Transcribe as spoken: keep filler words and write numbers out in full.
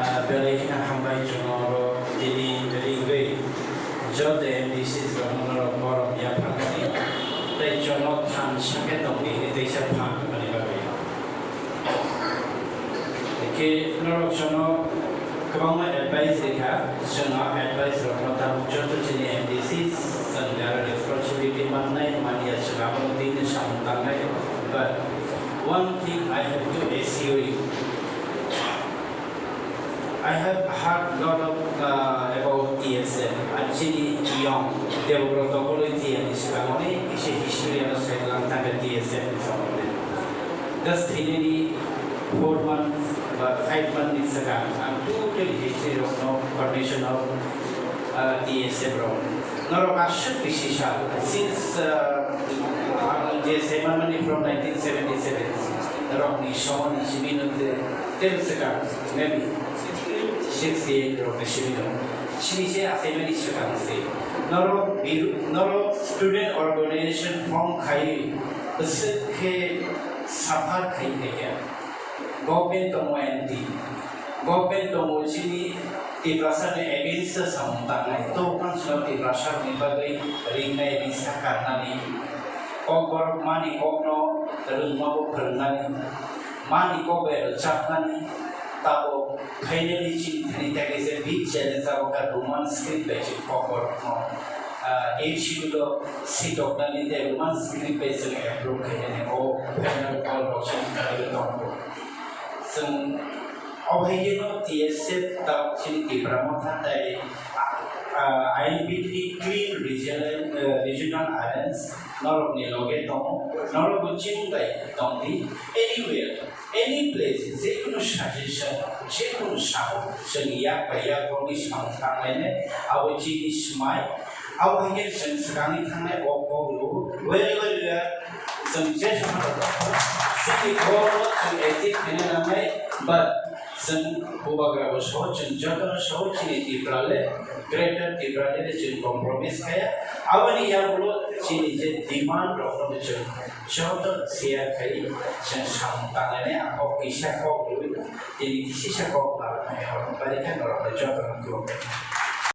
Ah, belai kheno hambai chwng oro tini ringwi joto M D C rokno norok borom yaphangmani tei chwngno thansa khe tongdi hinwi teisa phan hwnmani bagwi. Khe norok chwngno kwbangma advice rikha, chwng a advice rokno tabuk joto chini M D C chwng jara responsibility mannai manya chwng abono tini samung tangnai, but one thing I have to assure you. I have heard lot of, uh, about T S F. Ang chini young Debobroto Koloi T N ni swkangoni kisa history ano sai lang thangkha T S F ni somondi. Just thinini four months ba five month ni swkang ang total history rokno formation of, uh, T S F rok. Norok aswk bisi sal since, uh, ang je semanmani from nineteen seventy-seven rokni somoni simi nungde tel swkang maybe sixty-eight rokni simi nung. Sini se achaimani swkang se. Norok biru-, norok student organization form khai bwswk khe suffer khai khaikha. Government tongo anti. Government tongo chini Tiprasa ni against o samung tangnai. To kansano Tiprasa ni bagwi ringnai risa karnani. Kokborok mani kokno rwngmabo phwrwngnani. Mani kok bai rwchapnani. Tabo finally chini thani tagwi se big challenge abo kha Roman script bai chini kokborokno, ah, eighth schedule o sitoknani tei Roman script bai chwng approve khainani o final call rok chini tagwi tongo. Chwng obo hai kheno T S F tak chini Tipra Motha tei, ah, I N P T ni clean regional, eh, regional alliance norokni loge tongo, norokbo chini bai tongdi. Anywhere, any place, je kono suggestion, je kono sabo, chwng yak bai yak rokni samung tanglainai, abo chini swmai. Abo hai khe chwng swkangni thangnai o kok rw-, wherever we are, chwng je samano tongo, chini goal o chwng achieve khaina nangnai, but chwng bubagra bo sao, chwng jotono sao, chini Tipra le, greater Tipra le chwng compromise khaya. Aboni yagulo chini je demand rokno chwng joto share khai, chwng samung tanglainai, ang kok kisa kok rwui, tini kisisa kok lalanai, aboni bagwi khe norokno jotono khulumkha.